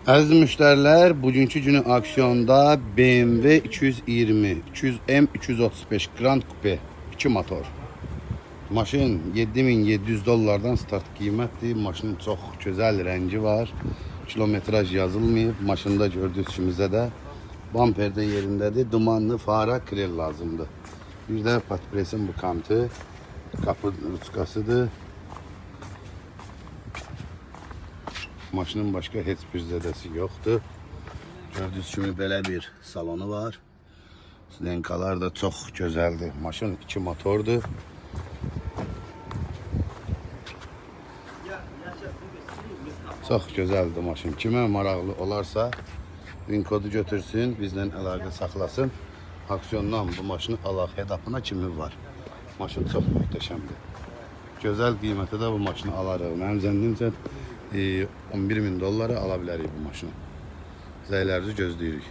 Əziz müştərilər, bugünkü günü aksiyonda BMW 220, 200M 235 Grand Coupe 2 motor. Maşın 7700 dollardan start qiymətdir. Maşının çox gözəl rəngi var. Kilometraj yazılmayıb. Maşında gördüyünüz kimizə də bamper də yerindədir. Dumanlı fara krel lazımdır. Bir də patpresin bu kantı, qapı ruçkasıdır. Maşının başqa heç bir zədəsi yoxdur. Gördüyünüz kimi belə bir salonu var. Lenkalar da çox gözəldir. Maşın 2 motordur. Çox gözəldir maşın. Kimə maraqlı olarsa VIN kodu götürsün, bizlə əlaqə saxlasın. Aksiyondan bu maşını alaq head-up'ına kimi var. Maşın çox möhtəşəmdir. Gözəl qiymətə də bu maşını alarıq. Mənim zənnimcə 11 min dollara ala bilərik bu maşını. Zəylərinizi gözləyirik.